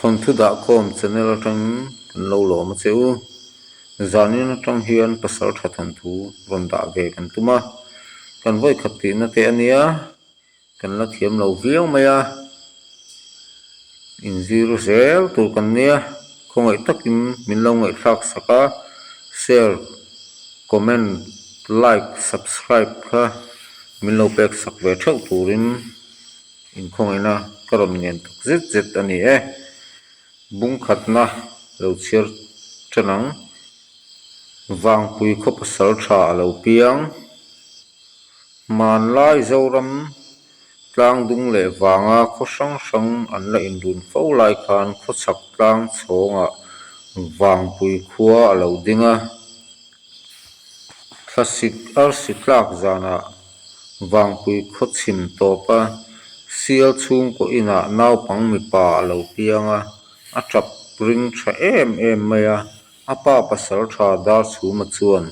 Thawnthu Dahkhawm channel atangin kan lo lawm a che u. Zanin atang hian Pasaltha thawnthu rawn dah ve kan tum a, kan vawikhat tihna te a nia. Kan la thiam lo viau mai a, inzir zel tur kan nia, khawngaih takin min lo ngaihthlak sak a, share, comment, like, subscribe kha min lo pek sak ve theuh turin inkhawngaihna ka rawn ngen tak zet zet a ni e. Bungkhatna lo chhiar tan ang. Vangpui khaw pasal tha a lo piang. Hmanlai Zoram tlang dung leh vanga khaw hrang hrang an la inrun fo lai khan khawchhak tlang chhawngah Vangpui khua a lo ding a. Thlasik arsi tlak zanah Vangpui khaw chhim tawpa sial chhungkaw inah naupang mipa a lo piang a, a tap ring tha em em mai a. A pa pasal tha Darchhuma chuan,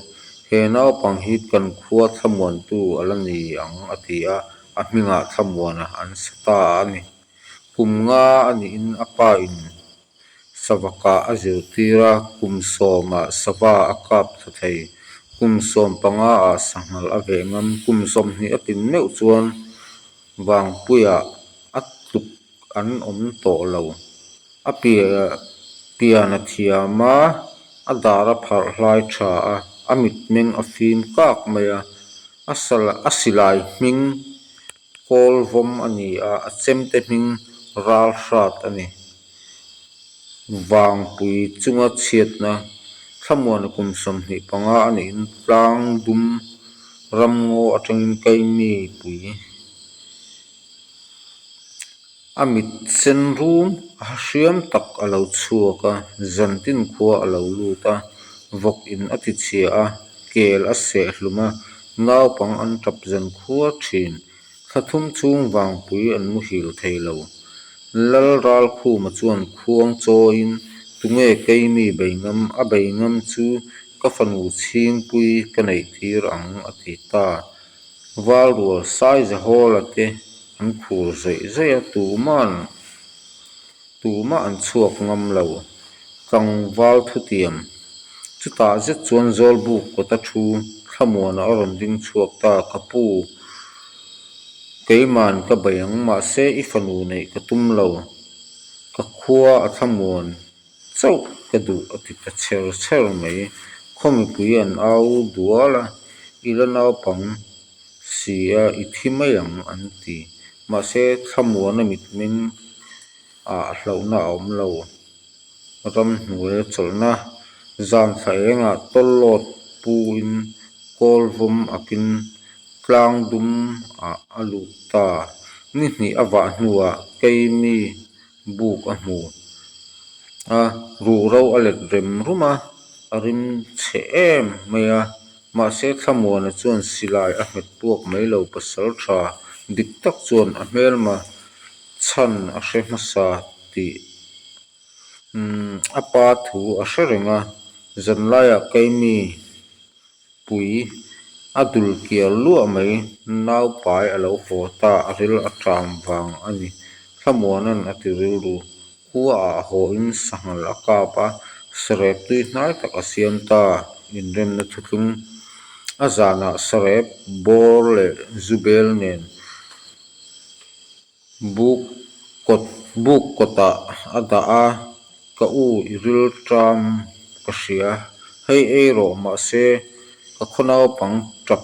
He naupang hi kan khua thlamuantu a la ni ang a ti a, a hmingah thlamuana an sa ta a ni. Kum nga a niin a pa in sava kah a zirtir a, kum sawmah sava a kap thla thei, kum 15 ah sanghal a veh ngam, kum 20 a tin meuh chuan Vangpuiah a tluk an awm tawh lo. A pian a thiam a, a dar a pharh hlai tha a, a mitmeng a fim kak mai a, a silai hming kawl vawm a ni a, a chemte hming ral hrat a ni. Vangpui chunga chhiatna thlamuana kum 25 a niin tlang dum ramngaw atangin Kaimi pui. A mit sen rum a hriam tak a lo chhuak a, zantin khua a lo lut a, vawk in a ti chhia a, kel a seh hlum a, naupang an tap zan khua thin. Thla thum chhung vangpui an muhil thei lo. Lal Ralkhuma chuan khuang chawiin, Tunge keimi bei ngam? A bei ngam chu ka fanu chhingpui ka neih tir ang a ti ta. Valrual Saizahawla te an khur zawih zawih a, tuman tumah an chhuak ngam lo. Tlangval thutiam. Chutah zet chuan Zawlbuk kawta thu Thlamuana a rawn ding chhuak ta, Ka pu, keiman ka bei ang, mahse i fanu neih ka tum lo. Ka khua a thlamuan chauh ka duh a ti ta chher chher mai. Khaw mipui an au dual a, i la naupang si a, i thi mai ang an ti. Mahse Thlamuana mitmeng ah hlauhna a awm lo. Ramhnuaia chawlhna zan thla engah tawlawt pu in kawl vawm akin tlang dum ah a lut ta. Ni hnih a vah hnuah keimi buk a hmu a, ruhro a let rem rum a, a rim chhe em mai a. Mahse Thlamuana chuan silai a hmet puak mai lo pasal tha dik tak chuan a hmelma chhan a hre hmasa tih a pa thu a hre reng a, zanlaiah keimi pui a dul kiar luah mai naupai a lo haw ta a ril a ṭam vang a ni. Thlamuana'n a ti rilru. Khua ah haw in sanghal a kap a, sarep tui hnai tak a siam ta. Inremna thuthlung a zanah sarep bawr leh zubel nen buk kawt buk kawtah a dah a, ka u i ril ṭam ka hria, hei ei rawh mahse ka khaw naupang tap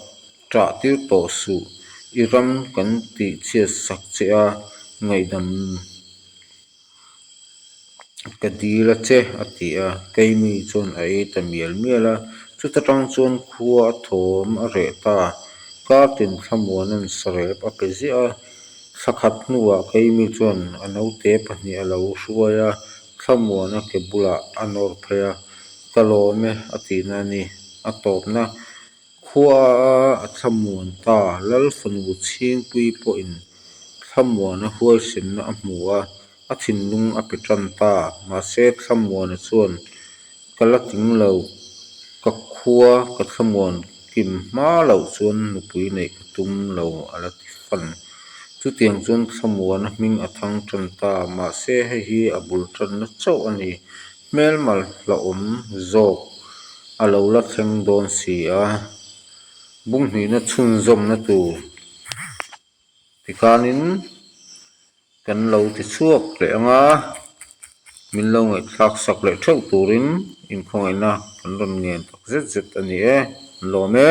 ṭah tir tawh suh, i ram kan tih chhiat sak che a ngaihdam ka dil a che a ti a, keimi chuan a ei ta mial mial a, chuta tang chuan khua a thawm a reh ta, kartin thlamuana'n sarep a pe ziah a, thla khat hnuah keimi chuan a naute pahnih a lo hruai a, thlamuana ke bulah a nawr phei a, ka lawm e a tihna a ni, a tawpna Khua a thlamuan ta, Lal fanu Chhingpui pawhin Thlamuana huaisenna a hmu a, a thinlung a pe tan ta. Mahse, Thlamuana chuan, Ka la tling lo, ka khua ka thlamuan kim hma loh chuan nupui neih ka tum lo a la ti fan. Chutiang chuan Thlamuana hming a thang tan ta. Mahse, hei hi a bul tanna chauh a ni. Hmelma hlauhawm zawk a lo la thleng dawn si a. Bunghnihna chhunzawmna tur tikhanin kan lo ti chhuak leh ang a, min lo ngaihthlak sak leh theuh turin inkhawngaihna kan rawn ngen tak zet zet a ni e. An lawm e.